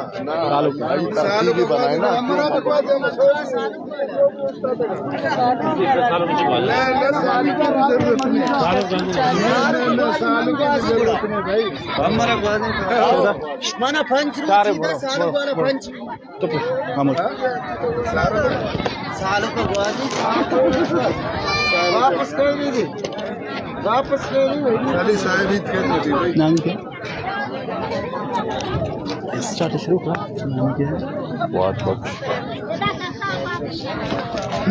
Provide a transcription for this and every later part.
تعلق ہے۔ واپس نہیں دی۔ واپس نہیں دی۔ نام کیا؟ اسٹارٹ شروع کا۔ نام کیا ہے؟ واد بخش۔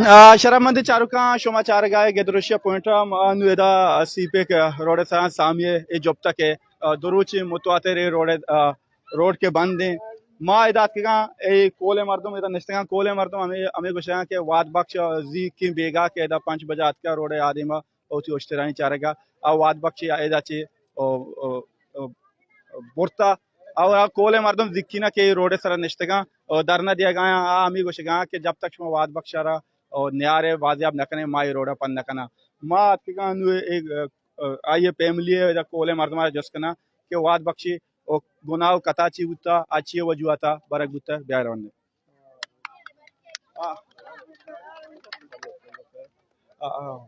آ، شرمند چاروکاں، شما چارگا گدروشیا پوائنٹ، ما نو ادا سی پیک روڈ سان سامی اے جب تک ہے، آ، دو روچ متواتر اے روڈ، آ، روڈ کے بند ہیں۔ ما ادا اتکگاں، اے کول مردم ادا نشتگاں، کول مردم ہمیں، ہمیں گوشگاں کہ واد بخش زی کی بیگا کہ ادا پنچ بجا اتکا روڈ آدیما او تی اشترانی چارگا، آ واد بخش ادا چے، او، او، او، برتا۔ او آ کول مردم زکینا کہ اے روڈ سر نشتگاں، او دھرنا دیگا آں، آ ہمیں گوشگاں کہ جب تک شما واد بخش را، او نیارے بازیاب نہ کنے، ما اے روڈ پن نہ کنا۔ ما اتکگاں نو ایک، آ، آئی فیملی ادا کول مردم را جست کنا کہ واد بخشی او گناہ و کتا چی بوتا، آ چی وجوہاتا برگ بوتا، بیا رونے۔ آ۔ آ، آ۔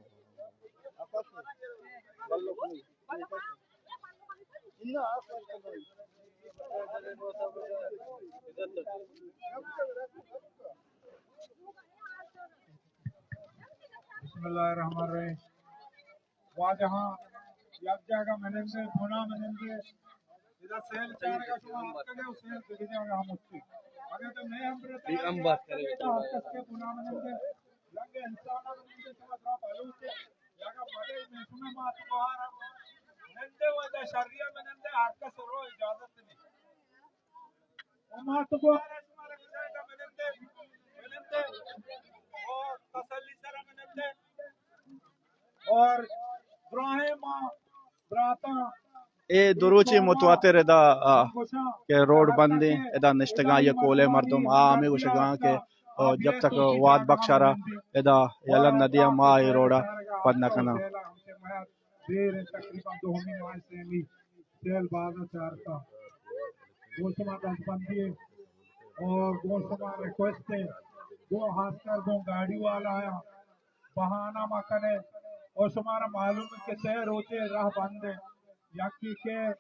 بسم اللہ الرحمن الرحیم۔ واجہاں یک جاگہ منندے، بنا منندے، ادا سیل چارگا شما آتکگے و سیل دگہ جاگہ ہم اٹھے۔ اگر تو نئے ہم برتے، ہم بات کرے، ہر کس کے بنا منندے، رنگ انسان منندے، شما درا بلوچے، جاگہ مدے، میں شما مات گوہارا نندے و ادا شریا منندے، ہر کس رو اجازت نہیں۔ و ما تو گوہارا شمارا کجائے دا منندے، منندے، اور تسلی سرا منندے، اور دراہیں ما براتاں اے دو روچی متواتر ادا، آ، کہ روڈ بند ہیں، ادا نشتگاں یا کولے مردم، آ، ہمیں گوشگاں کہ، آ، جب تک واد بخشارا ادا یلہ نہ دیا، ما اے روڈا بند نہ کناں۔ دیر انت، تقریباً دومی ماہ سیمی سیل بازا چارتا۔ گوں شما دزبندی ہے اور گوں شما ریکویسٹ ہے، گوں خاص کر گوں گاڑی والا آیا بہانہ مہ کنے اور شمارا معلوم ہے کہ سہ روچے راہ بند ہے۔ یکی کہ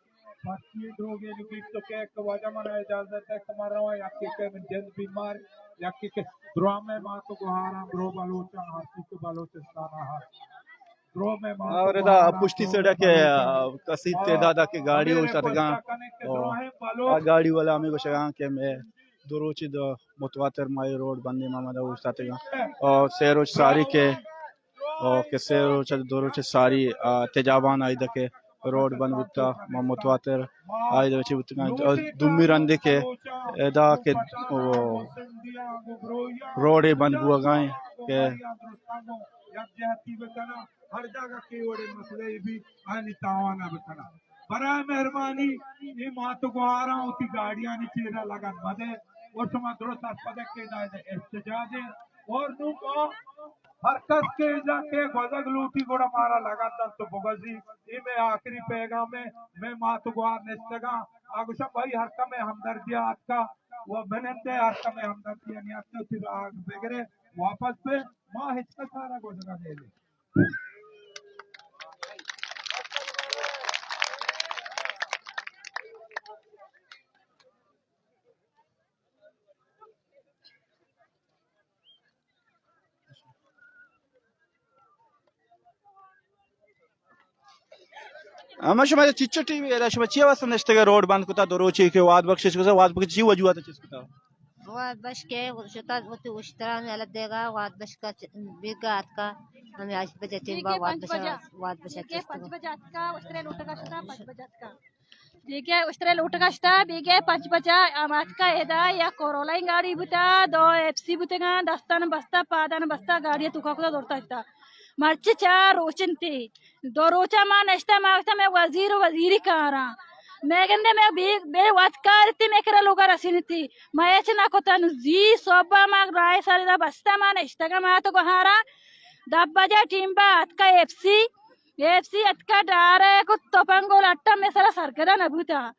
پرچی دروگے لگی تو کہ ایک وجہ من اجازت ہے کہ من رواں، یکی کہ من جند بیمار، یکی کہ دراہ مئے مات و گوہاراں، برو بلوچاں، ہر چیز کہ بلوچستان ہست۔ اور ادا پشتی سڑک ہے، آ، کثیر تعداد کہ گاڑی اوشتاتگاں۔ آ، گاڑی والا ہمیں گوشگاں کہ میں دو روچی دو متواتر مائی روڈ بندی محمد اوشتاتگاں۔ اور سہ روچ ساری کہ، اور کہ سہ روچ دو روچ ساری، آ، تجابان آئی دکے روڈ بند بوتا، ما متواتر آئی دو چی بوتگاں۔ اور دومی رندے کہ ادا کہ، او، روڈے بند بوگائیں کہ یک جہتی بہ کناں، ہر جاگہ کہ وڑے مسئلہ بی آنی تاوان ء بہ کناں۔ برائے مہربانی اے مات و گوہاراں وتی گاڑیانی چیرا لگن مدے و شما درست سرپد کہ دائد احتجاج ہے۔ اور نوں ما ہر کس کہ ادا کہ گوزگ لوٹی گڑا مارا لگن دنت و بگوزی۔ اے مئے آخری پیغام ہے۔ مئے مات و گوہار نشتگاں، آ گوشاں بھائی ہر کمے ہمدردی آتکا و بنندے ہر کمے ہمدردی نیاتکا وتی راہ بگرے واپس بے۔ ما ہچ کس ء را گوشگ ء نیلیں۔ اما شما چچو ٹی وی ادا شما چی واسطہ نشتگ روڈ بند کتا دو روچی کہ واد بخش چیز کتا، واد بخش چی وجوہات چیز کتا؟ واد بخش کہ شتا وتی اشتران یلہ دیگا، واد بخش کا چ-، بیگا آتکا، ہمیں آج بجے ٹیم با واد بخش، واد بخش بیگے چیز پنچ کتا۔ بجے آتکا، اشترے لوٹگا شتا پنچ بجے آتکا۔ بیگے اشترے لوٹگا شتا، بیگے پنچ بجے آتکا ادا یا کورولائیں گاڑی بوتا، دو ایف سی بوتگاں، دستان بستا، پادان بستا، گاڑی توکا کتا دورتا شتا۔ مرچی چار روچنتی۔ دو روچا ما نشتہ، ما گوشتہ مئے وزیر و وزیری کاراں۔ مئے گندے مئے بے، بے وت کار تی، مئے کرا لوگا رسینتی۔ ما ہچ نہ کتہ، نو زی صبح ما رائے ساری دا بستہ، ما نشتگا ما تو گوہارا۔ دہ بجہ ٹیم با اتکا ایف سی، ایف سی اتکا ڈارے کو تپنگ و لٹا مئے سرا سرگدہ نہ بوتا۔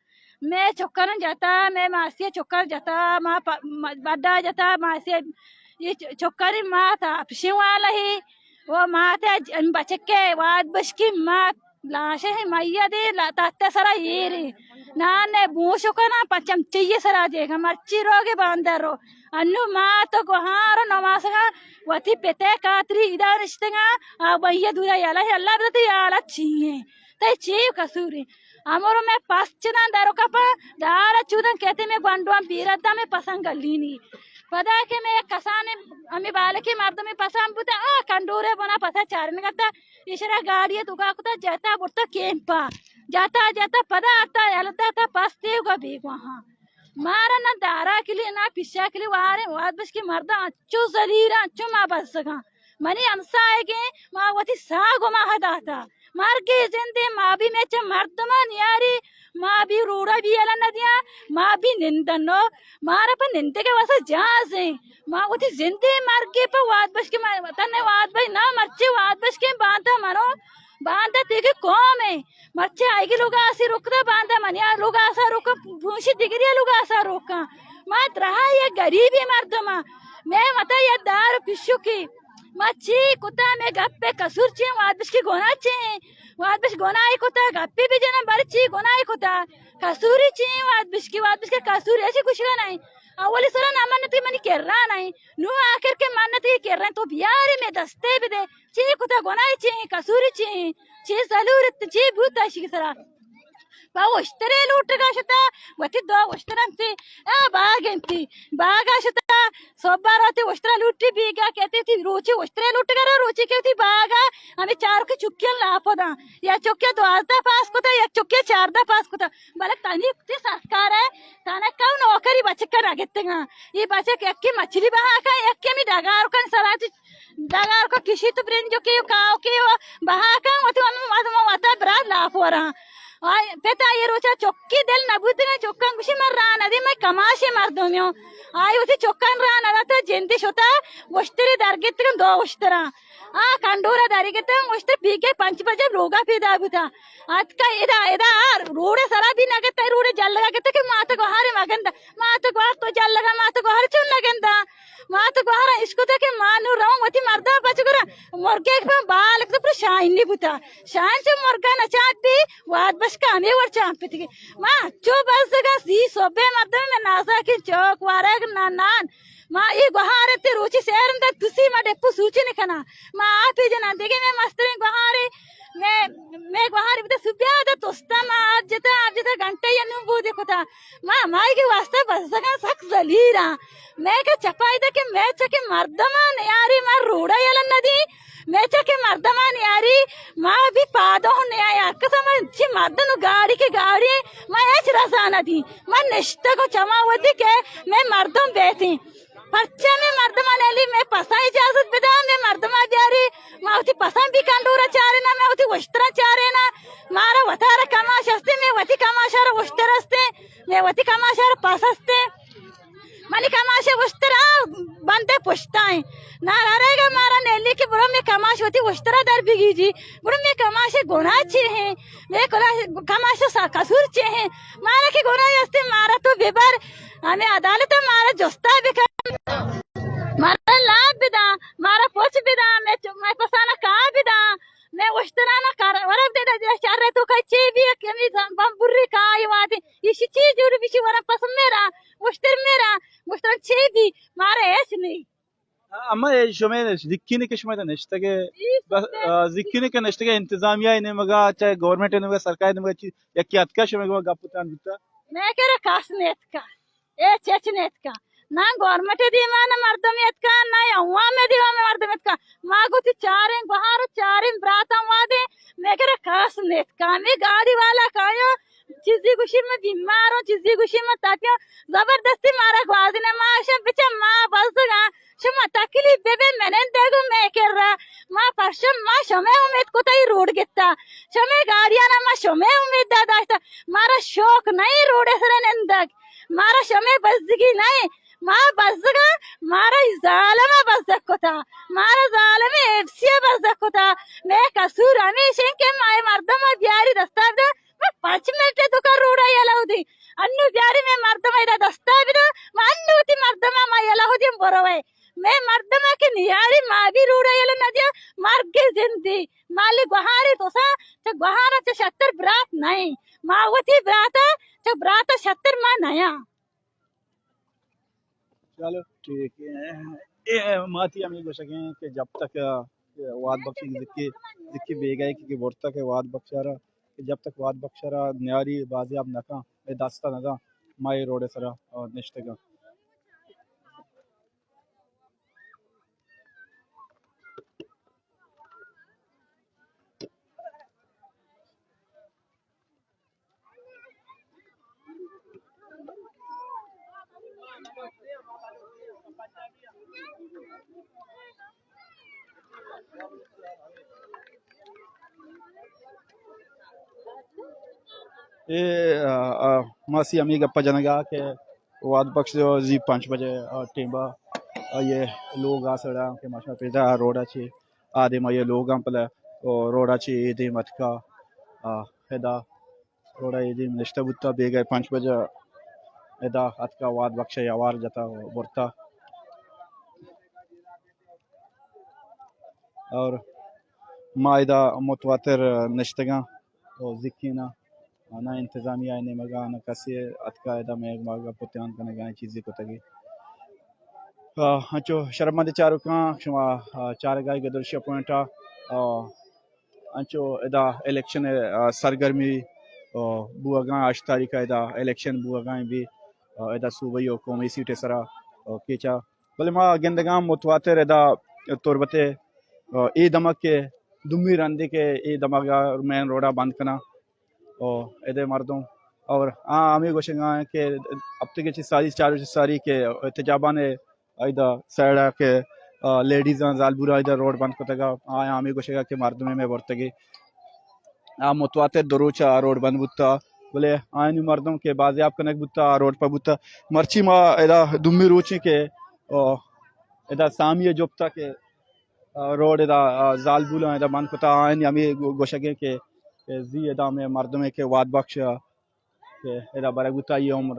مئے چکرن جتا، مئے ماسی چکر جتا، ما پ-، م-، بڈا جتا، ماسی یہ چ-، چکر مات آپشن والا ہی، وہ مات ج-، بچکے واد بشکی مات لاش ہے میا دے لا-، تات سرا یہ رے۔ نان نے بوشو کنا پچم چیے سرا دے گا، مرچی روگے باندر رو۔ انو مات گوہار نماسگا وتی پتے کاتری ادا نشتگا، آ بھیا دورا یالا، اللہ بدتی یالا چیئے۔ تئی چی قصورے؟ امرو مئے پس چداں درو کپاں، دار چوداں کہتے مئے گونڈواں بیرت داں مئے پساں گلینی۔ پدا کہ مئے کسانیں ہمے بالکیں مردمے پساں بوتاں، آ کنڈورے بنا پسا چارنگتا، ایشرا گاڑی توکا کتا، جتا برتا کیمپا، جتا جتا پدا آتا یلدا تا پس تیوگا بیگواہاں۔ مارا نہ دارا کلی نہ پشا کلی وارے، واد بشکی مرداں انچو زلیراں، انچو ما بزگاں۔ منی ہمساہگیں ما وتی ساہ گما داتا۔ مرگے زندے ما بھی مئے چہ مردماں نیاری، ما بھی روڑا بھی یلہ ندیاں، ما بھی نندنو، مارا پہ نندگے واسا جہازیں۔ ما وتی زندے مرگے پہ واد بشکے، ما تنے واد بش نہ مرچے واد بشکے باندا منو، باندا تیگے قوم ہے۔ مرچے آئیگے لوگا آسی روکتا باندا منی آ لوگا آسا روکا پونشی دگری لوگا آسا روکا۔ ما درہا یک غریبی مردماں۔ مئے وتا یک دار پشوکی۔ ما چی کتا، مئے گپے قصور چی، واد بشکی گناہ چی، واد بش گناہی کتا، گپی بجنن بر چی گناہی کتا، قصوری چی، واد بشکی، واد بشکی قصوری ایشی گوشگا نہیں۔ اولی سرا نہ منتی منی کرا نہیں، نو آخر کے منتی کرا تو بیاری مئے دستے بدے، چی کتا گناہی چی، قصوری چی، چی ضرورت چی بوتا اشی سرا۔ پہ اشترے لوٹگا شتا، وتی دو اشتر انتی، آ باغ انتی، باغا شتا، صبح راتی اشترا لوٹی بیگا کہتی تھی روچی اشترے لوٹگا را روچی کہتی باغا، ہمیں چار کے چکیاں لاپو داں، یا چکیا دوازدہ پاس کتا، یا چکیا چاردہ پاس کتا، بلے تنی تی سرکار ہے، تانا کم نوکری بچکا رگتگا، یہ بچک یکی مچھلی بہا کا، یکی می ڈگار کن سراتی ڈگار کو کشی تو برنجو کے کاو کے بہا کن وتی وت وتا برا لاپو را۔ آئی پت آئی روچا چکی دل نہ بوتگا، چکاں گوشی من راہ ندی، من کماشے مردمیوں۔ آئی وتی چکاں راہ نداتا، جندی شتا، اشتری درگتگن دو اشتراں۔ آ کنڈورا درگتگن، اشتر پیگے پنچ بجے لوگا پیدا بوتا۔ اتکا ادا، ادا آ روڑے سرا بھی نگتا، روڑے جل لگتا کہ مات گوہارے مگندا، مات گوہار تو جل لگا، مات گوہار چون نگندا۔ مات گوہارا اشکتا کہ ما نو رو وتی مردم پچ گرا، مرگے پہ بالک تو پر شاہینی بوتا۔ شان چہ مرگا نہ چاپی، واد بشکا ہمے وڑ چاپتگی۔ ما چو بزگا سی صبح مردم میں نازا کہ چوک وارگ نہ نان۔ ما اے گوہار تے روچی سیر اندر تسی ما ڈپو سوچی نہ کنا۔ ما آپی جنان دیگے میں مستریں گوہارے، میں، میں گوہارے بتا سبیا دا توستا ما آپ جتا، آپ جتا گھنٹہ یا نون بودے کتا۔ ما ہمائی کے واسطہ بزگا سک زلیرا۔ میں کہ چپائی دا کہ میں چکے مردمان یاری ما روڑا یلن ندی۔ مئے چکے مردمان یاری، ما بھی پادو نیایا۔ کسا من چی مردن و گاڑی کے گاڑی، ما ہچ رضا ندی۔ من نشتگو چما ودی کہ مئے مردم بیتیں۔ پرچہ مئے مردمان علی مئے پسا اجازت بدا، مئے مردمان بیاری، ما وتی پسان بھی کنڈورا چارینا، مئے وتی وشترا چارینا۔ مارا وتارا کماش ہستے، مئے وتی کماشارا وشتر ہستے، مئے وتی کماشارا پس ہستے۔ منی کماش اشترا بندے پشتائیں۔ نارارے گا مارا نیلی کہ برو میں کماش وتی اشترا در بگی جی۔ برو میں کماش گناہ چے ہیں؟ میں کلا-، کماش سا قصور چے ہیں؟ مارا کہ گناہ ہستے مارا تو ببر۔ ہمیں عدالت مارا جستا بکن۔ مارا لاب بدا، مارا پوچ بدا، میں چ-، میں پسانا کا بدا۔ میں اشترانا کار ورگ دے دے چار تو کئی چے بھی کمی بمبری کا یہ وادی۔ ایشی چی جوڑ بیشی ورا پس میرا، مشتر میرا، مشتر چی بی، مارا ایس نہیں۔ اما اے شمے زکینے کہ شمے نشتگے، بس، آ، زکینے کہ نشتگے انتظامیہ نے مگا، چاہے گورنمنٹ نے مگا، سرکار نے مگا، چی، یکی اتکا شمے گا گپ تان بوتا؟ میں کرا کاس نے اتکا، اے چچ نے اتکا۔ نہ گورنمنٹ دیما نہ مردم اتکا، نہ عوام دیما مردم اتکا۔ ما گوتی چاریں گوہار، چاریں براتاں وادے، میں کرا کاس نے اتکا۔ میں گاڑی والا کایا، چیزی گوشی میں بیمار ہوں، چیزی گوشی میں تاکہ زبردستی مارا گوازی نے، ما شم بچا ما بزگا، شما تکلیف ببے منندگو میں کرا، ما پرشم ما شمے امید کتا ای روڈ گتا، شمے گاڑیانا ما شمے امید دا داشتا، مارا شوق نہیں روڈ سر نندگ، مارا شمے بزگی نہیں، ما بزگا، مارا ای ظالم بزگ کتا، مارا ظالم ایف سی بزگ کتا، میں قصور ہمیش ہیں کہ ما اے مردم بیاری دستا دا، پنچ منٹ ءِ توکا روڈ ءَ یلہ دی۔ انو بیاری مئے مردم ءَ ادا دستا بدو، ما انو وتی مردم ءَ ما یلہ دی بروے۔ مئے مردم ءَ کہ نیاری ما بھی روڈ ءَ یلہ نہ دیا، مرگ زندی۔ مالی گوہاری تو سا، چہ گوہارا چہ شتر برات نہیں۔ ما وتی برات ءَ، چہ برات ءَ شتر ما نیا۔ چلو ٹھیک ہے۔ اے، ماتی ہمیں گوشگیں کہ جب تک، اے، واد بخش زکی، زکی بیگا ہے کہ برتا کہ واد بخش ءَ را، کہ جب تک واد بخش ءَ را نیاری بازیاب نہ کن، اے دستا نہ داں، ما اے روڈ ءِ سرا، آ، نشتگاں۔ اے، آ، آ، ماسی ہمے گپ ءَ جنگ ءَ کہ واد بخش زی پنچ بجے، آ، ٹیم ءَ، آ، یہ لوگ آ سڑا کہ ماشاء پیدا روڈ ءَ چی آ دیم ءَ یہ لوگ ہم پلے، او، روڈ ءَ چی اے دیم اتکا، آ، ادا روڈ ءَ اے دیم نشتہ بوتا، بیگہ پنچ بجہ ادا اتکا واد بخش ءَ ہوار جتا برتا۔ اور ما ادا متواتر نشتگاں و زکیناں، نہ انتظامیہ ءِ نیمگا نہ کسے اتکا ادا مئے گپ و تیان کنگا چیزے کتگی۔ آ، انچو شرمند چاروکاں شما، آ، چارگائی گدرشی پوائنٹ ءَ، آ، انچو ادا الیکشن ءِ، آ، سرگرمی، آ، بوگاں، ہشت تاریخ ءَ ادا الیکشن بوگاں بی، آ، ادا صوبائی و قومی سیٹ ءِ سرا، آ، کیچا۔ بلے ما گندگاں متواتر ادا تربت ءِ، آ، اے دمگ کہ دومی رندے کہ اے دمگ ءَ مین روڈ ءَ بند کناں۔ او ادے مردم اور آ ہمے گوشگا ہیں کہ ہفتگے چہ ساری، چار روچ ساری کہ احتجابان ایدا سائیڈا کہ، آ، لیڈیزاں زالبوراں ایدا روڈ بند کتگا، آیاں ہمے گوشگا کہ مردمے مئے برتگی۔ آ متواتر دو روچ آ روڈ بند بوتا، بلے آیانی مردم کہ بازیاب کنگ بوتا، آ روڈ پہ بوتا۔ مرچی ما ادا دومی روچیں کہ، آ، ادا سامی جپتا کہ، آ، روڈ ادا، آ، زالبولاں ادا بند کتا، آیانی ہمے گو-، گوشگیں کہ، کہ زی ادا مئے مردمے کہ واد بخش کہ ادا برگ بوتا، آئی عمر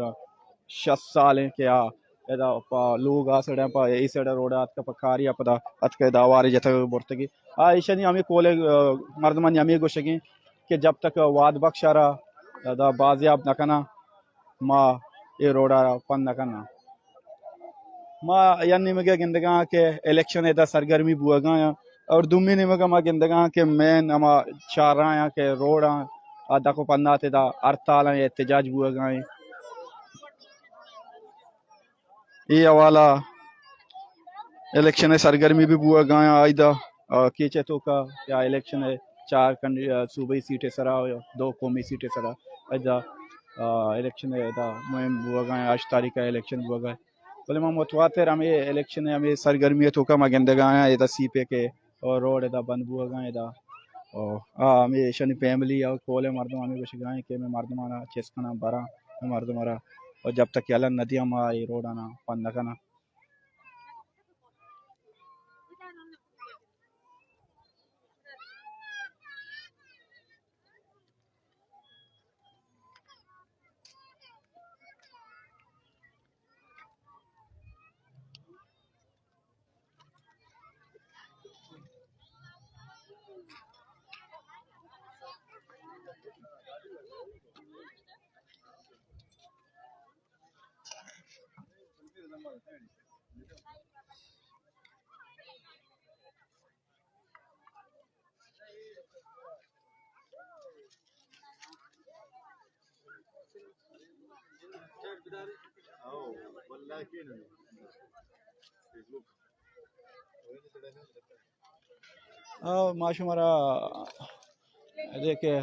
شست سال ہیں کہ آ ادا پہ لوگ آ سڑا پہ اے سڑا روڈ آتکا پہ کاری آ پدا اتکا ادا آواری جتگ برتگی۔ آ ایشانی ہمیں کولے، آ، مردمانی ہمیں گوشگیں کہ جب تک واد بخش آرا ادا بازیاب نہ کنا ما اے روڈ آرا پن نہ کنا۔ ما یک نیمگے گندگاں کہ الیکشن ادا سرگرمی بوگا ہیں اور دومی نیمگا ما گندگاں کہ مین ہما چار راہ ہیں کہ روڈ ہیں آ دکو پندات ادا ہڑتال ہیں، احتجاج بوگا ہیں۔ اے حوالہ الیکشن سرگرمی بھی بوگا ہیں، آئی دا، آ، کیچے توکا یا الیکشن چار کنڈی-، آ، صوبائی سیٹ سرا یا دو قومی سیٹ سرا ادا، آ، الیکشن ادا مہم بوگا ہیں، ہشت تاریخ الیکشن بوگا ہیں۔ بلے ما متواتر ہمے الیکشن ءِ ہمے سرگرمی ءِ توکا ما گندگا آں، ادا سی پیک ءِ اور روڈ ادا بند بوگا ادا۔ او، آ، ہمے ایشانی فیملی اور کولے مردم ہمے گوشگا ہیں کہ ہمے مردمانا چست کناں براں، ہمے مردم را اور جب تک یلہ نہ دیاں ما اے روڈانا بند نہ کناں۔ آ، ما شمارا ادے کہ،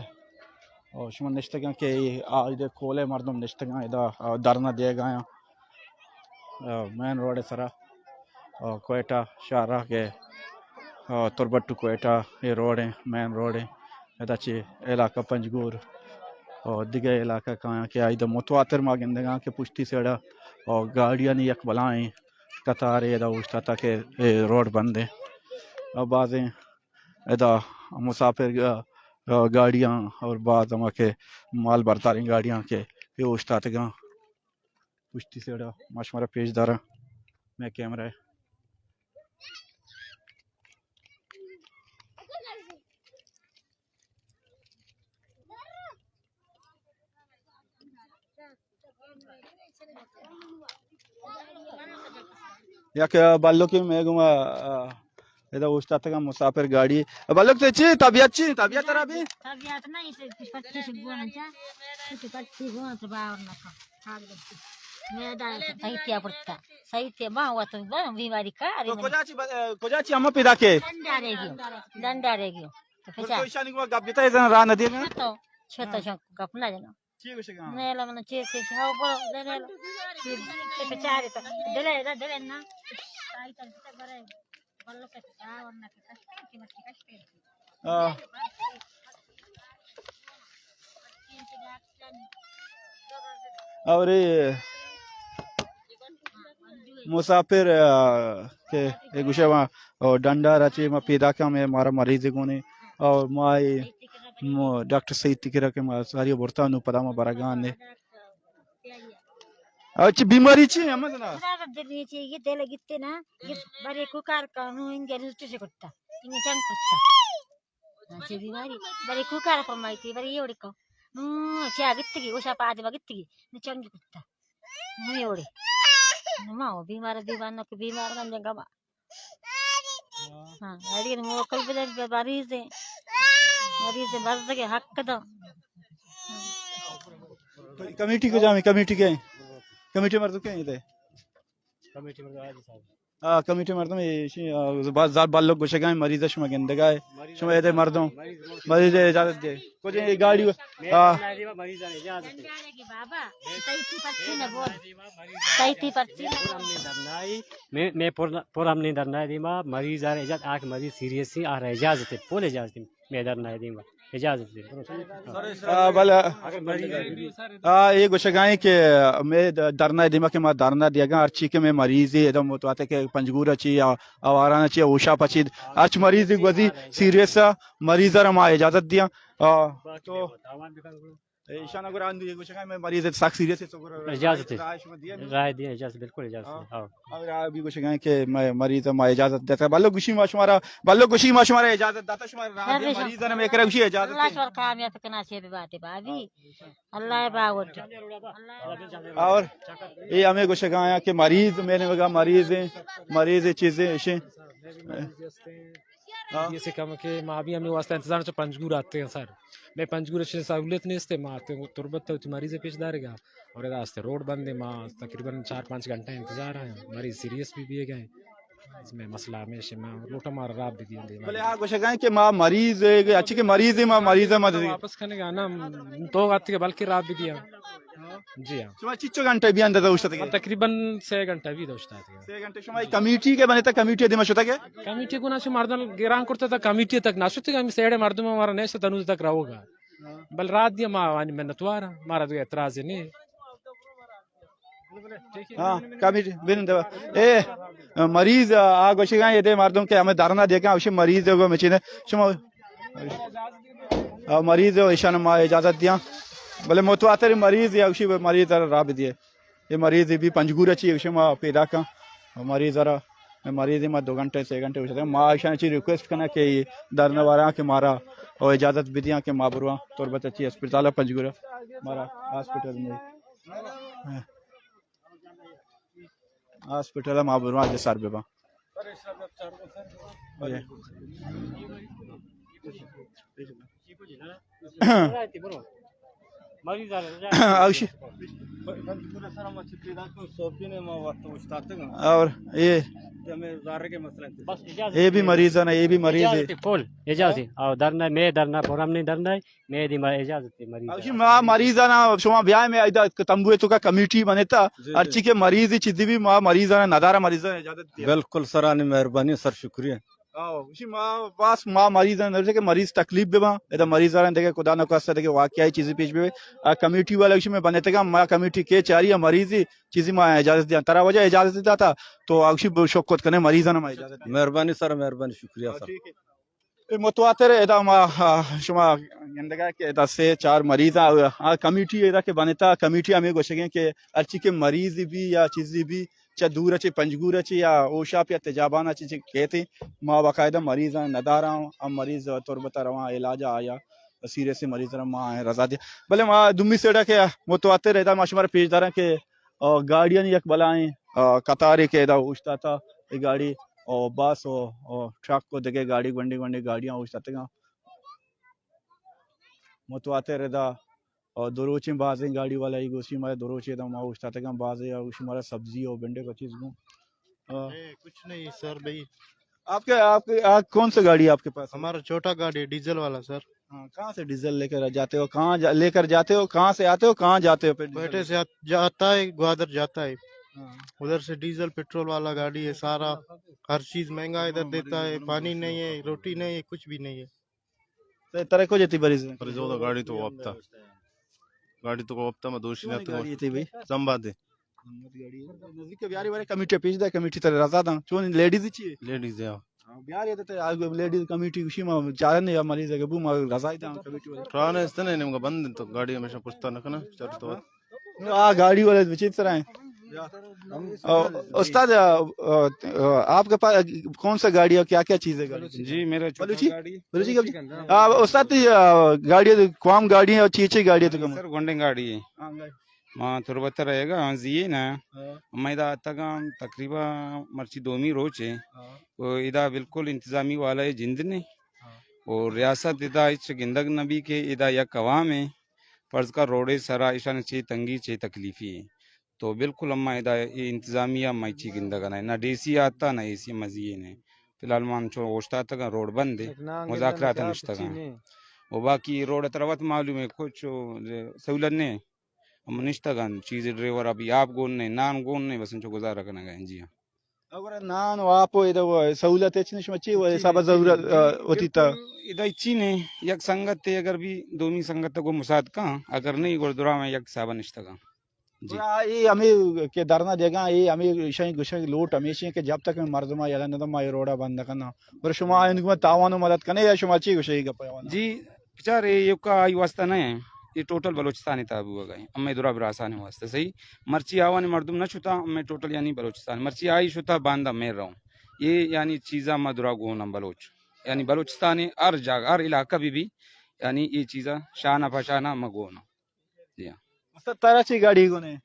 او، شما نشتگاں کہ آ، ادے کولے مردم نشتگاں ادا، آ، دھرنا دیگا آیاں۔ آ، مین روڈ سرا، آ، کوئٹہ شاہراہ کہ، آ، تربت ٹو کوئٹہ اے روڈ ہیں، مین روڈ ہیں۔ ادا چہ علاقہ پنجگور اور دگہ علاقہ کایاں کہ آئی دا متواتر ما گندگاں کہ پشتی سیڑا اور گاڑیانی یک بلائیں قطارے ادا اوشتاتا کہ اے روڈ بند ہیں۔ اور بازیں ادا مسافر، آ، آ، گاڑیاں اور بعض ہما کہ مال برداریں گاڑیاں کہ اے اوشتاتگاں۔ پشتی سیڑا ما شمارا پیش داراں، مئے کیمرہ ء۔ یک بلوکے مئے گوما، آ، ادا اوشتاتگاں مسافر گاڑی۔ بلوک، تئی چی طبیعت، چی طبیعت ترا بی؟ طبیعت نہ، اسے پچیس گون چا، اسے پچیس گون تو باور نہ کن۔ سہیتیا پرتا، سہیتیا ما وت با بیماری کار۔ تو کجا چی ب-، کجا چی ہم پیدا کے؟ ڈنڈا رہ گیو، ڈنڈا رہ گیو۔ تو تو پچا ایشانی گوما گپ جتا ہے، راہ نہ دینا۔ تو چھتا شک گپ نہ جنا۔ چی گوشگا؟ نیلا من چی چی ہاو برو، دے نیلا۔ چی، چی پچاری تا۔ دلے، دلے، دلے نا۔ آئی تا جتا برے۔ بلو کے تا ورنہ کے کشتے، کی مچی کشتے۔ آ۔ اور یہ مسافر، آ، کہ یہ گوشے وہاں، اور ڈنڈا رچے ما پیدا کم ہے، مارا مریض گونے، اور ما یہ م-، ڈاکٹر سعید ٹکرا کہ ما ساری برتا نو پدا ما برگان نے۔ اچھا، بیماری چی ہے؟ ہمیں سنا۔ خدا کا دل یہ چی، یہ دل گتے نا، یہ بڑے کو کار کا، نو ان کے رجسٹر سے کرتا، ان جنگ کرتا۔ اچھا، بیماری، بڑے کو کار فرمائی تھی، بڑے یہ اڑکو۔ نو، چی آ گتگی، اوشا پا آدم گتگی، نو چنگ کرتا۔ نو یہ اڑے۔ نو ما ہو بیمار، بیمار نہ کہ بیمار من جنگا ما۔ ہاں، اڑی موکل بدن، مریض ہے۔ مریض ہے، بس کے حق دا۔ کمیٹی کو جامع، کمیٹی کے؟ کمیٹی مردم کے ہیں ادھر؟ کمیٹی مردم آج صاحب۔ آ، کمیٹی مردم، اے شی، آ، باز زار بلوک گوشگائیں، مریض شما گندگائے۔ شما ایدے مردم، مریض اجازت دے۔ کجھ اے گاڑی، آ۔ مریض اجازت دے۔ بابا، صحیح تھی پرچی نہ بول۔ صحیح تھی پرچی نہ بول۔ میں، میں پر، پر ہم نہیں دھرنا ہے دیما، مریض آ رہے اجازت، آ کہ مریض سیریس سی، آ رہے اجازت ہے، پول اجازت ہے۔ میں دھرنا ہے دیما، اجازت دے۔ آ، بلے، آ، یہ گوشگائیں کہ میں د-، دھرنا دیما کہ ما دھرنا دیگا، ہرچی کہ میں مریض ہے، ادم تو آتے کہ پنجگور چی یا آواران چی یا اوشاپ چی، ہرچ مریض گوزی سیریس، مریض را ما اجازت دیاں۔ آ، تو ایشان اگر آن یہ گوشگائیں میں مریض ہے، سخت سیریس ہے، تو اگر اجازت ہے۔ رائے شما دیا نہیں؟ رائے دیا، اجازت، بالکل اجازت ہے۔ ہاں۔ ہاں۔ اور آ بھی گوشگائیں کہ میں مریض، ما اجازت دیتا۔ بلو گوشی ما شمارا، بلو گوشی ما شمارا اجازت داتا، شمارا راہ دے، مریض نے میں کرا گوشی اجازت اللہ دے۔ شمار کامیاب کنا سے باتیں بابی۔ اللہ باوٹ۔ اور یہ ہمیں گوشگایا کہ مریض، میں نے کہا مریض ہیں، مریض ہیں، چیزیں ایشیں۔ ہاں۔ یہ سے کم کہ ما بھی ہمیں واسطہ انتظار چا پنجگور آتے ہیں سر۔ میں پنجگور سے سہولت نہیں استے، ما آتے ہیں تربت تو مریض پیش دارے گا۔ اور ادا استے روڈ بند ہے، ما تقریباً چار پانچ گھنٹہ انتظار ہے، مریض سیریس بھی بھی گئے۔ اس میں مسئلہ ہمیشہ ما لوٹا مارا راب بھی دیا دے۔ بلے آ گوشگائیں کہ ما مریض ہے، اچھی کہ مریض ہے، ما مریض ہے، ما واپس کھنے گا نا، تو آتے کے بلکہ راب بھی دیا۔ جی ہاں۔ شما چچو گھنٹہ بھی اندازہ اوشتاتگے؟ تقریباً سے گھنٹہ بھی اوشتاتگے۔ سے گھنٹہ شما کمیٹی کے بنے تا، کمیٹی دیما شتگے؟ کمیٹی کو نا شما مردم گران کرتا تا، کمیٹی تک نہ شتگے، ہم سیڑے مردم ہمارا نیشت تنوز تک رہوگا۔ بل رات دیا ما وانی منتوار، مارا دو اعتراض نہیں۔ ہاں، کمیٹی بنندے۔ اے، مریض، آ گوشگا یہ دے مردم کہ ہمیں دھرنا دے کے، اوشی مریض ہے، وہ مچینے۔ شما، آ، مریض ہے، ایشان ما اجازت دیاں۔ بلے متواتر مریض یا اوشی مریض را بھی دیے۔ یہ مریض بھی پنجگور چی، اوشی ما پیدا کن۔ مریض را، مریض ما دو گھنٹے، سے گھنٹے اوشی۔ ما ایشان چی ریکویسٹ کنا کہ دھرنا والا کہ مارا او اجازت بدیاں کہ ما برواں تربت چی اسپتال پنجگور، مارا ہاسپٹل میں۔ ہاسپٹل ما برواں اگہ سر بباں۔ اوشی۔ اور یہ، یہ بھی مریض ہے نا، یہ بھی مریض ہے۔ اجازت پول، اجازت۔ اور دھرنا، میں دھرنا، پروگرام نہیں دھرنا ہے۔ میں دیما اجازت ہے مریض۔ اوشی ما مریضانا شما بیائے میں ایدا تمبوے تو کا کمیٹی بنتا، جی، جی۔ ہرچی کے مریض چیزی بھی ما مریضانا ندارا مریضانا اجازت دیا۔ بالکل سر، آنی مہربانی سر، شکریہ۔ آو، اوشی ما باس ما مریضانا نرسے کہ مریض تکلیف بباں، ادا مریضانا دیگه خدا نخواسته دیگه واقعی چیزی پیش ببے۔ آ کمیٹی والا اوشی میں بنتگا، ما کمیٹی کے چاری مریضی چیزی ما اجازت دیا۔ ترا وجہ اجازت داتا، تو اوشی شکر کنے مریضانا ما اجازت دیا۔ مہربانی سر، مہربانی، شکریہ سر۔ ٹھیک ہے۔ اے متواتر ادا ما، آ، شما گندگا کہ ادا سے چار مریض آ، آ، کمیٹی ادا کہ بنتا، کمیٹی ہمیں گوشگیں کہ ہرچی کہ مریض بھی یا چیزی بھی چہ دور چہ پنجگور چہ یا اوشاپ یا تجابان چہ چہ کہتے، ما باقاعدہ مریض نداراں، ہم مریض تربت رواں علاج آیا، سیریس مریض را ما رضا دے۔ بلے ما دومی سیڑا کہ متواتر ادا ما شمار پیش داراں کہ آ، گاڑیانی یک بلائیں، آ، قطارے کہ ادا اوشتاتا، اے گاڑی، آ، بس و، آ، ٹرک و دگہ گاڑی، گونڈیں گونڈیں گاڑیاں اوشتاتگاں۔ متواتر ادا، آ، دو روچیں بازیں گاڑی والا ای گوشی، ما دو روچے ادا ما اوشتاتگاں، بازے آ گوشی مارا سبزی و بنڈے کا چیز گوں۔ آ۔ اے، کچھ نہیں سر بھائی۔ آپ کے، آپ کے، آپ، کون سی گاڑی ہے آپ کے پاس؟ ہمارا چھوٹا گاڑی ہے، ڈیزل والا سر۔ ہاں، کہاں سے ڈیزل لیکر جاتے ہو؟ کہاں جا-، لیکر جاتے ہو؟ کہاں سے آتے ہو؟ کہاں جاتے ہو پھر ڈیزل کوئٹہ سے لیکر؟ آت-، جاتا ہے، گوادر جاتا ہے۔ ہاں۔ ادھر سے ڈیزل پیٹرول والا گاڑی ہے سارا، ہر چیز مہنگا ادھر دیتا ہے، پانی نہیں ہے، روٹی نہیں ہے، کچھ بھی نہیں ہے۔ تو ترے کو جتی بریز؟ بریز ہوتا گاڑی تو وپتا۔ گاڑی تو وپتا، میں دوشی کون نہ تو۔ گاڑی تھی بھائی؟ سمبا دے۔ نزدیک بیاری بارے کمیٹی پیش دے، کمیٹی ترے رضا داں۔ چون لیڈیز چی ہے؟ لیڈیز ہے۔ ہاں، بیاری تے آ لیڈیز کمیٹی گوشی ما چارن یا مریض اگے بو ما رضا ہی داں کمیٹی والے۔ ٹران استنے نیم کا بند تو گاڑی ہمیشہ پوچھتا نہ کنا، چار تو۔ آ گاڑی والے بچی طرح ہیں۔ او، استاد، آ، آ، آ، آپ کے پاس کون سا گاڑی ہے، کیا کیا چیز ہے گاڑی؟ جی، میرا چھوٹا بلوچی؟ گاڑی ہے۔ بلوچی کا؟ آ، استاد، آ، گاڑی ہے، قوام گاڑی ہے اور چی چی گاڑی ہے تو کم؟ سر، گونڈیں گاڑی ہے۔ ہاں، گاڑی۔ ما تربت رہے گا، ہاں، زیے نا۔ ہاں۔ ما ادا آتگاں تقریباً مرچی دومی روچ ہے۔ ہاں۔ و ادا بالکل انتظامی والا ہے جند نے۔ ہاں۔ و ریاست ادا ہچ گندگ نہ بی کہ ادا یک عوام ہے۔ فرض کر روڈے سرا ایشان چے تنگی چے تکلیفی ہے۔ تو بالکل اما ادا اے انتظامیہ ما چی گندگ نہ، نہ ڈی سی آتا، نہ اے سی مزیے نے۔ فی الحال ما انچو اوشتاتگاں روڈ بند ہے، مذاکرات نشتگاں۔ و باقی روڈ تروت معلوم ہے، کچھ سہولت نے۔ ہم نشتگاں، چیز ڈرائیور ابھی آپ گون نے، نان گون نے، بس انچو گزارہ کنگا ہیں، جی ہاں۔ اگر نان و آپ و ادا و سہولت ہچ نہ، شما چی و حساب ضرورت، آ، ہوتی تا؟ ادا چی نے، یک سنگت تے اگر بھی دومی سنگت کو مساعد کاں، اگر نہیں گڑ درا میں یک حساب نشتگاں۔ جی۔ گڑا اے ہمے کہ دھرنا دیگاں، اے ہمے شاہیں گوشگ لوٹ ہمیشیں کہ جب تک مردم یلا نہ داں ما اے روڈا بند نہ کناں۔ پر شما آیندگو تاوان و مدد کنے یا شما چی گوشے اے گپ؟ جی، بچار اے یوکا آئی واسطہ نہ ہے، اے ٹوٹل بلوچستان تا بوگا ہے، ہمے درا براسان واسطہ صحیح۔ مرچی آوان مردم نہ شتا، ہمے ٹوٹل یعنی بلوچستان۔ مرچی آئی شتا باندا میر رہوں۔ اے یعنی چیزا ما درا گوناں بلوچ۔ یعنی بلوچستان ہر جاگہ، ہر علاقہ بھی بھی، یعنی اے چیزا شانہ پہ شانہ ما گوناں۔ جی ہاں۔ استاد، ترا چی گاڑی گونے؟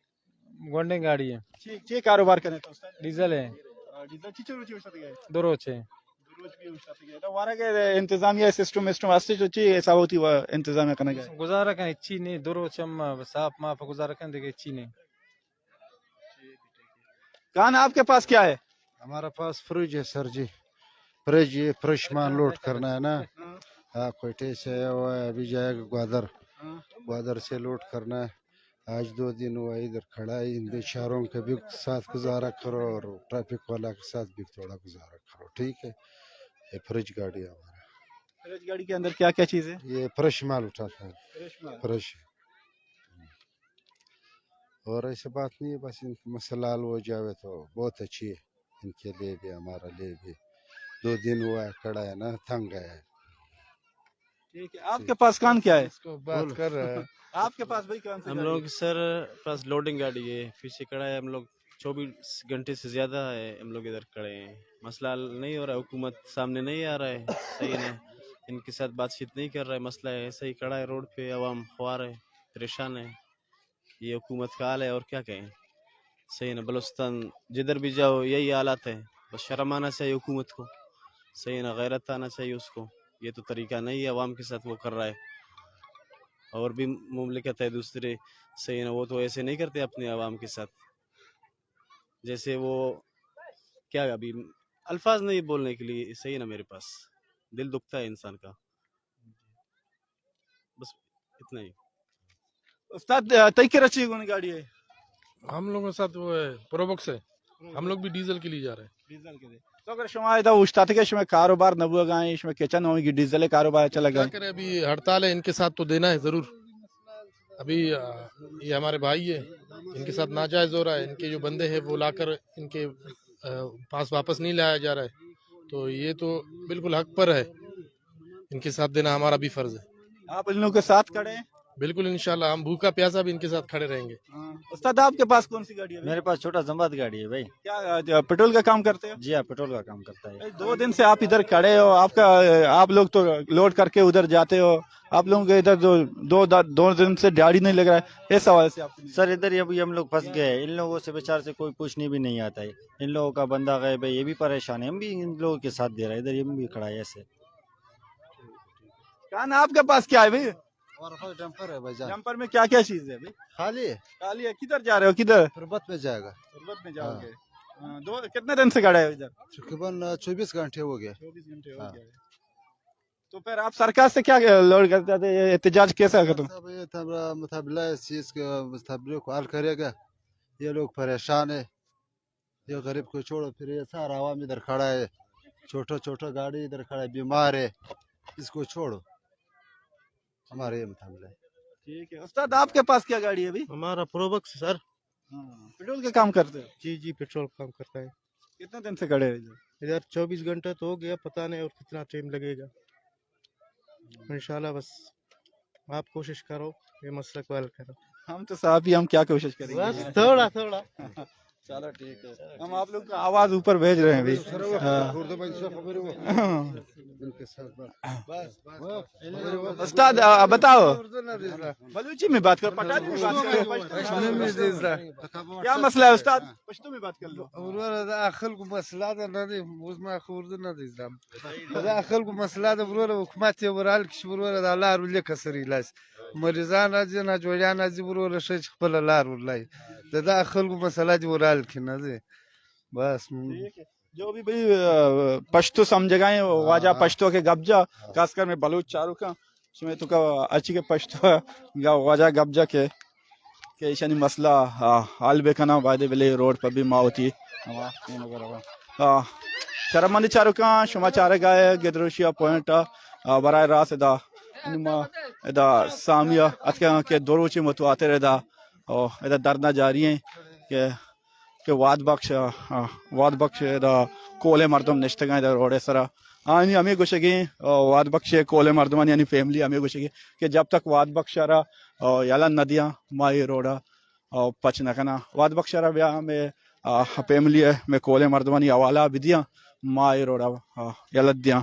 گونڈیں گاڑی ہے۔ چی، چی کاروبار کنے تو استاد؟ ڈیزل ہے۔ آ، ڈیزل چی چلو چی استاد گئے؟ دو روچ ہے۔ دو روچ بھی استاد گئے۔ تو وارا کے انتظامیہ سسٹم، سسٹم ہستے تو چی حساب ہوتی وہ انتظامیہ کنے گئے؟ گزارہ کنے چی نہیں، دو روچ ہم صاف ما پہ گزارہ کنے دیگه چی نہیں۔ کان آپ کے پاس کیا ہے؟ ہمارا پاس فریج ہے سر جی، فریج، یہ فرش مال لوڈ کرنا ہے نا۔ ہاں، کوئٹے سے وہ ہے، ابھی جائے گا گوادر، ہاں۔ گوادر سے لوڈ کرنا ہے۔ آج دو دن ہوا ادھر کھڑا ہے، ان بیچاروں کے بھی ساتھ گزارا کرو اور ٹریفک والا کے ساتھ بھی تھوڑا گزارا کرو، ٹھیک ہے؟ یہ فریج گاڑی ہے ہمارا۔ فریج گاڑی کے اندر کیا کیا چیز ہے؟ یہ فرش مال اٹھاتا ہے۔ فرش مال۔ فرش۔ اور ایسے بات نہیں ہے، بس ان کا مسئلہ حل ہو جاوے تو بہت اچھی ہے، ان کے لیے بھی، ہمارا لیے بھی۔ دو دن ہوا ہے، کھڑا ہے نا، تنگ ہے۔ ٹھیک ہے، آپ کے پاس کان کیا ہے؟ اس کو بات کر رہا ہے۔ آپ کے پاس بھائی کون سی ہم گاڑی لوگوں ہے؟ کی سر پاس لوڈنگ گاڑی ہے، پیچھے کھڑا ہے، ہم لوگ چوبیس گھنٹے سے زیادہ ہے ہم لوگ ادھر کھڑے ہیں، مسئلہ حل نہیں ہو رہا ہے، حکومت سامنے نہیں آ رہا ہے، صحیح ہے، ان کے ساتھ بات چیت نہیں کر رہا ہے، مسئلہ ہے، ایسا ہی کھڑا ہے روڈ پہ، عوام خوار ہے، پریشان ہے۔ یہ حکومت کا حال ہے اور کیا کہیں۔ صحیح ہے نا، بلوچستان جدھر بھی جاؤ یہی حالات ہے، بس شرم آنا چاہیے حکومت کو، صحیح ہے نا، غیرت آنا چاہیے اس کو۔ یہ تو طریقہ نہیں ہے عوام کے ساتھ وہ کر رہا ہے۔ اور بھی مملکت ہے دوسرے، صحیح ہے نا، وہ تو ایسے نہیں کرتے اپنے عوام کے ساتھ۔ جیسے وہ کیا ابھی الفاظ نہیں بولنے کے لیے، صحیح ہے نا، میرے پاس دل دکھتا ہے انسان کا۔ بس اتنا ہی۔ استاد، تئی کرا چی گون گاڑی ہے؟ ہم لوگوں کے ساتھ وہ ہے، پروبوکس ہے۔ ہم لوگ بھی ڈیزل کے لیے جا رہے ہیں۔ ڈیزل کے لیے۔ تو اگر شما ادا اوشتاتے کہ شما کاروبار نہ بوگا ہے، شما کچن ہوگی، ڈیزل کاروبار چلا کیا گئے؟ کرے، ابھی ہڑتال ہے، ان کے ساتھ تو دینا ہے ضرور۔ ابھی، آ، یہ ہمارے بھائی ہے، ان کے ساتھ ناجائز ہو رہا ہے، ان کے جو بندے ہیں وہ لا کر ان کے، آ، پاس واپس نہیں لایا جا رہا ہے، تو یہ تو بالکل حق پر ہے۔ इनके साथ देना हमारा भी फर्ज है। आप इन लोगों के साथ खड़े हैं? बिल्कुल, इंशाल्लाह हम भूखा प्यासा भी इनके साथ खड़े रहेंगे। हाँ। उस्ताद, आपके पास कौन सी गाड़ी है अभी? मेरे पास छोटा जमात गाड़ी है भाई। क्या, अ, ज-, पेट्रोल का काम करते हो? जी हाँ, पेट्रोल का काम करता है। भाई, दो दिन से आप इधर खड़े हो, आपका, अ, आप लोग तो लोड करके उधर जाते हो, आप लोगों के इधर जो दो दा-, दो दिन से दिहाड़ी नहीं लग रहा है, इस हवाले से आपको सर, इधर ये अभी हम लोग फंस गए हैं, इन लोगों से बेचार से कोई पूछने भी नहीं आता है। इन लोगों का बंदा गायब है, ये भी परेशान है, हम भी इन लोगों के साथ दे रहे हैं, इधर ये भी खड़ा है ऐसे। कान, आपके पास क्या है भाई? हमारे पास डंपर है भाईजान। डंपर में क्या क्या चीज है भाई? खाली है। खाली है। किधर जा रहे हो, किधर? तुर्बत में जाएगा। तुर्बत में जाओगे? हाँ, दो, कितने दिन से खड़ा है इधर? तकरीबन चौबीस घंटे हो गए। चौबीस घंटे हो हाँ। गए। तो फिर आप सरकार से क्या लोड करते थे, ये एहतजाज कैसा खत्म? सब ये था, मतलब, इस चीज का, मतलब, को हल करेगा। ये लोग परेशान है। ये गरीब को छोड़ो, फिर ये सारा आवाम इधर खड़ा है, छोटा छोटा गाड़ी इधर खड़ा है, बीमार है, इसको छोड़ो। हमारे ये मुताबिक है। ठीक है उस्ताद, आपके पास क्या गाड़ी है अभी? हमारा प्रोबक्स सर। हाँ, पेट्रोल का काम करते हो? जी जी, पेट्रोल काम करता है। कितने दिन से खड़े हो इधर? इधर चौबीस घंटा तो हो गया, पता नहीं और कितना टाइम लगेगा। इंशाल्लाह बस आप कोशिश करो, ये मसला को हल करो। हम तो साहब ही, हम क्या कोशिश करेंगे? बस थोड़ा थोड़ा। चलो ठीक है, हम आप लोग का आवाज ऊपर भेज रहे हैं अभी। हाँ। उस्ताद, आ, बताओ। बलूची में बात करो, पठानी में बात करो, पश्तो में बात करो। क्या मसला है उस्ताद? पश्तो में बात कर लो। ورور، دا خلکو مسله ده نه دی، اوس ما خور ده نه دی زم. دا خلکو مسله ده ورور، حکومت یې ورال کش ورور، دا لار ولې کسرې لاس. مریضان راځي، نه جوړیان راځي ورور، شه خپل لار ورلای. دا، دا خلکو مسله دې ورال کش نه دی. بس. جو بھی بھئی، آ، پشتو سمجھگائیں، واجہ پشتو کے گپ جا، خاص کر میں بلوچ چاروں کا، شمے تو کا اچھی کے پشتو یا واجہ گپ جا کے، کہ ایشانی مسئلہ، آ، حل بکناں، بایدے بلے روڈ پر بھی ما ہوتی، ہما، اے مگر ہوا۔ آ، شرمندی چاروں کا، شما چارے گائے، گدروشیا پوائنٹ، آ، برائے راست ادا، ما ادا سامیہ اتکاں کہ دو روچی متواتر ادا، او ادا دھرنا جاری ہیں کہ کہ واد بخش، آ، واد بخش ادا کولے مردم نشتگاں ادا روڈ سرا۔ آنی ہمیں گوشگیں، آ، واد بخش کولے مردمانی یعنی فیملی ہمیں گوشگیں کہ جب تک واد بخش را، آ، یلہ نہ دیاں، ما اے روڈا، آ، پچ نہ کناں۔ واد بخش را بیا ہمیں، آ، فیملی ہے، میں کولے مردمانی حوالہ بدیاں، ما اے روڈا، آ، یلہ دیاں۔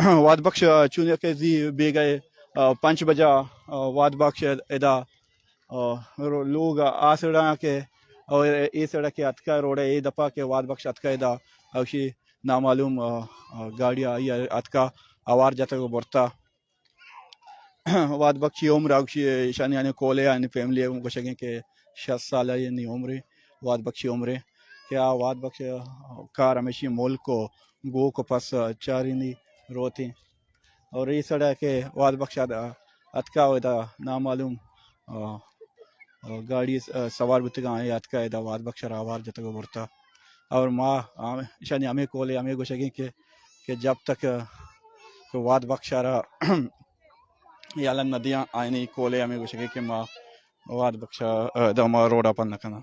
واد بخش، آ، چون کہ زی بیگئے، آ، پنچ بجا، آ، واد بخش ادا، آ، رو-، لوگ آ سڑا کہ، اور اے سڑا کہ اتکا روڈ اے دپا کہ واد بخش اتکا ادا، اوشی نامعلوم، آ، آ، گاڑی آئی اتکا آوار جتگ و برتا۔ واد بخشی عمر اوشی ایشانی یعنی کولے یعنی فیملی گوشگیں کہ شصت سال یعنی عمر واد بخشی عمر کہ آ واد بخش کار ہمیشی ملک و گوک و پس چارینی روتیں۔ اور اے سڑا کہ واد بخش اتکا و ادا نامعلوم، آ، آ، گاڑی س-، آ، سوار بوتگاں، اے اتکا ادا واد بخش را آوار جتگ و برتا۔ اور ما ہم-، ایشانی ہمیں کولے ہمیں گوشگیں کہ، کہ جب تک، آ، کہ واد بخش را یلہ نہ دیاں، آئینی کولے ہمیں گوشگیں کہ ما واد بخش، آ، ادا ما روڈا پن نہ کناں۔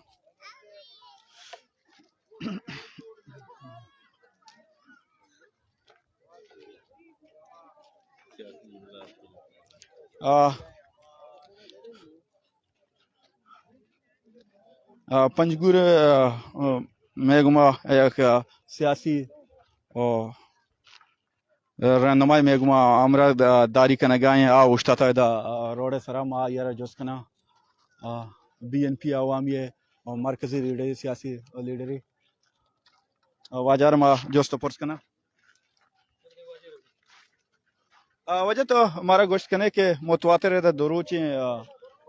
آ، آ، پنجگور، آ، آ، میں گما یک سیاسی، آ، رہنمائی میں گما ہمراہ دا-، داری کنگائیں، آ اوشتاتا دا، آ، روڈ سرا ما آئی را جست کناں۔ آ، بی این پی عوامی ہے اور مرکزی لیڈر، سیاسی لیڈر ہے۔ آ، واجہ را ما جست و پرس کناں۔ آ، واجہ تو مارا گوشت کنے کہ متواتر ہے دا دو روچیں، آ،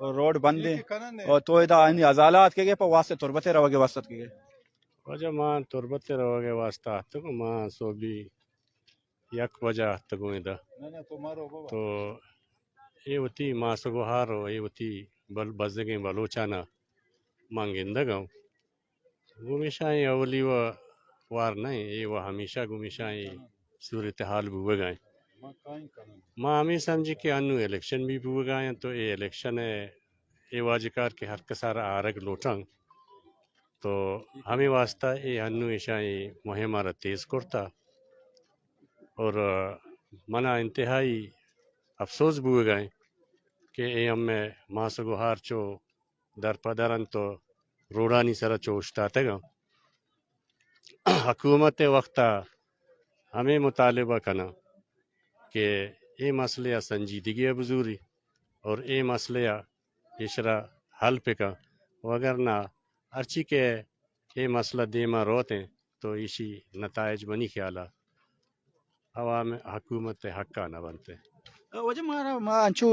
روڈ بند ہیں۔ اور تو ادا آنی ازالہ اتکگے پہ واسطے تربت روگے واسطہ اتکگے؟ واجہ ما تربت روگے واسطہ اتکو، ما صوبی یک بجہ اتکوں ادا۔ تو اے وتی ماسگ و ہار و اے وتی بل-، بزگیں بلوچانا من گندگ آں۔ گمیشاں اے اولی و وار نہ ایں، اے و ہمیشہ گمیشاں اے صورتحال بوگا ایں۔ ما ہمے سمجھی کہ انوں الیکشن بھی بوگا ایں، تو اے الیکشن ء اے واجہ کار کہ ہر کسا را آرگ لوٹاں، تو ہمے واسطہ اے انوں ایشاں اے مہم ء را تیز کرتا۔ اور منا انتہائی افسوس بوگا ایں کہ اے ہمے ماس گوہار چو در پہ در انت و روڈانی سرا چو اوشتاتگ انت۔ حکومت ءِ وقت ءَ ہمے مطالبہ کناں کہ اے مسئلہ ءَ سنجیدگی ءَ بزوری اور اے مسئلہ ءَ ایشرا حل پکن، وگرنہ ہرچی کہ اے مسئلہ دیما روت انت تو ایشی نتائج منی خیال ءَ عوام حکومت ءِ حق ءَ نہ بنت۔ واجہ ما، ما انچو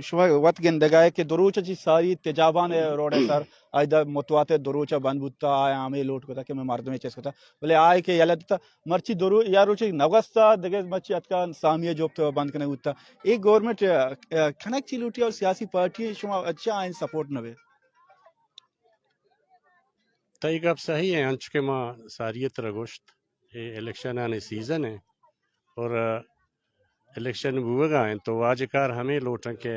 شما وت گندگا ہے کہ دو روچ چی ساری تجابان روڈ ءِ سر آئی دا متواتر دو روچ بند بوتا، آیا ہمیں لوٹ کتا کہ میں مردم چیز کتا، بلے آئے کہ یلہ دتا مرچی دو روچ یا روچ نگستا دگہ مرچی اتکا سامی جوب تو بند کنے بوتا۔ ایک گورنمنٹ، آ، آ، کھنک چی لوٹی اور سیاسی پارٹی شما اچھا آئین سپورٹ نہ بے۔ تئی گپ صحیح ہے، انچو کہ ما ساری ءَ ترا گوشت، اے الیکشن آنی سیزن ہے اور الیکشن بوگا ہیں تو واجہ کار ہمیں لوٹن کہ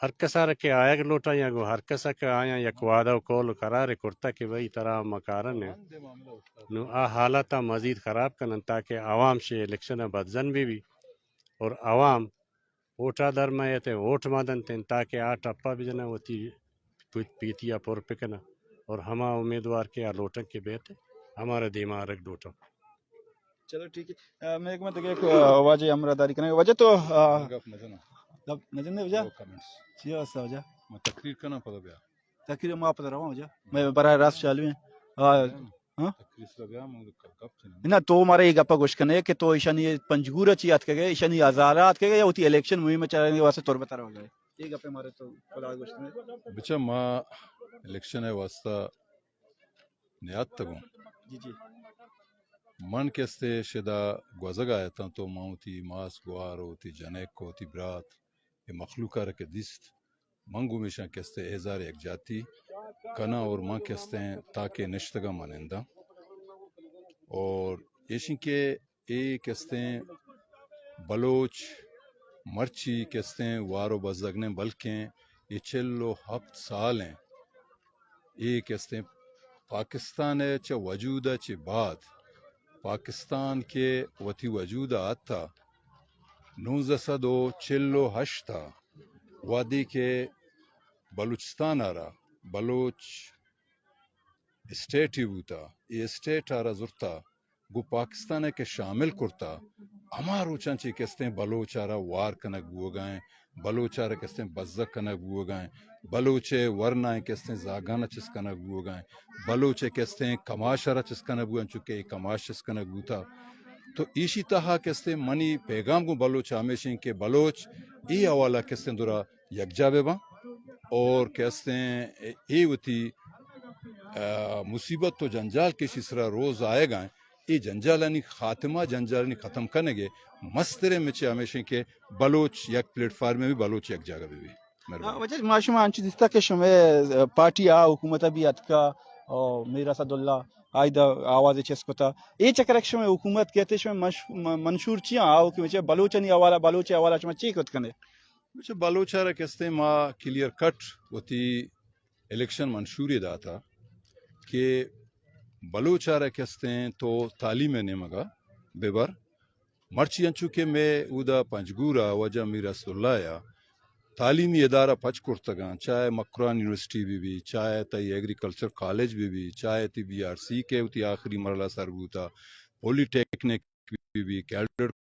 ہر کسا را کہ آیگ لوٹا یا گو ہر کسا کہ آیاں یک وعدہ و قول و قرار کرتا کہ بھئی ترا ما کارن ہیں، نو آ حالتا مزید خراب کنن تاکہ عوام شے الیکشن بدزن بی بی اور عوام ووٹا در میت، ووٹ ما دنت انت تاکہ آ ٹپا بجناں وتی پت-، پیتیا پر بکناں اور ہما امیدوار کہ آ لوٹن کہ بیت ہمارا دیما آرگ لوٹاں۔ چلو ٹھیک ہے۔ آ، میں ایک منٹ دیکھ، آ، واجہ ہمراہ داری کریں۔ واجہ تو، آ، گپ نہ جناں۔ گپ نہ جناں واجہ؟ دو کمنٹس۔ چی واسطہ واجہ؟ میں تقریر کناں پدا بیا۔ تقریر ما پدا رواں واجہ۔ میں براہ راست چالو ہیں۔ آ، ہاں؟ تقریر سرا بیا، من گپ جناں۔ نہ، تو مارا یہ گپا گوش کنے کہ تو ایشانی پنجگور چی آتکگے، ایشانی ہزارہ آتکگے یا وتی الیکشن مہم چلانے واسطے تربت روگے؟ یہ گپے مارے تو خدا گوش کنے۔ بچا ما الیکشن ءِ واسطہ نیاتگوں۔ جی، جی۔ من کستے شدا گوزگ آیتاں تو من وتی ماس گوار و وتی جنک و وتی برات اے مخلوق ءَ را کہ دیست، من گوں ایشاں کستیں اظہار یکجاتی کناں اور من کستیں تاکے نشتگاں من ننداں۔ اور ایشی کہ اے کستیں بلوچ مرچی کستیں وار و بزگ نہ بلکیں اے چل و ہپت سال ہیں اے کستیں پاکستان ءِ چہ وجود ءَ چہ بعد پاکستان کہ وتی وجود ءَ آتا نوزدہ سد و چل و ہشت ءَ وہدے کہ بلوچستان ءَ را بلوچ اسٹیٹ ہی بوتا، اے اسٹیٹ ءَ را زرتا، گوں پاکستان ءَ کہ شامل کرتا، ہما روچاں چہ کستیں بلوچ ءَ را وار کنگ بوگا ہیں، بلوچ ءَ را کستیں بزگ کنگ بوگا ہیں، بلوچ ءِ ورنائیں کستیں زاگان ءَ چست کنگ بوگا ہیں، بلوچ ءِ کستیں کماش ءَ را چست کنگ بوگا ہیں، چونکہ اے کماش چست کنگ بوتا۔ تو ایشی تہا کستیں منی پیغام گوں بلوچ ءَ ہمیش انت کہ بلوچ اے حوالہ کستیں درا یکجا بہ باں اور کہ استیں اے وتی، آ، مصیبت و جنجال کہ ایشی سرا روز آیگا ہیں، اے جنجالانی خاتمہ، جنجالانی ختم کنگے مستریں مچے ہمیش انت کہ بلوچ یک پلیٹ فارم بی، بلوچ یک جاگہ بہ بی۔ مہربانی۔ آ، واجہ ما شما انچو دیستا کہ شمے، آ، پارٹی آ حکومت بی اتکا، آ، میر اسداللہ آئی دا آواز چست کتا۔ اے چکرک شمے حکومت کہتے شمے مش-، م-، منشور چیاں آ حکومت چے بلوچانی حوالہ، بلوچ حوالہ شما چی کت کنے؟ بچہ بلوچ ءَ را کستیں ما کلیئر کٹ وتی الیکشن منشوری داتا کہ بلوچ ءَ را کستیں تو تعلیم ءِ نیمگا ببر۔ مرچی انچو کہ مئے اودا پنجگور ءَ واجہ میر اسداللہ ءَ تعلیمی ادارہ پچ کرتگاں، چاہے مکران یونیورسٹی بہ بی، چاہے تئی ایگریکلچر کالج بہ بی، چاہے تئی بی آر سی کہ وتی آخری مرحلہ سر بوتا، پولی ٹیکنک بہ بی، کیڈر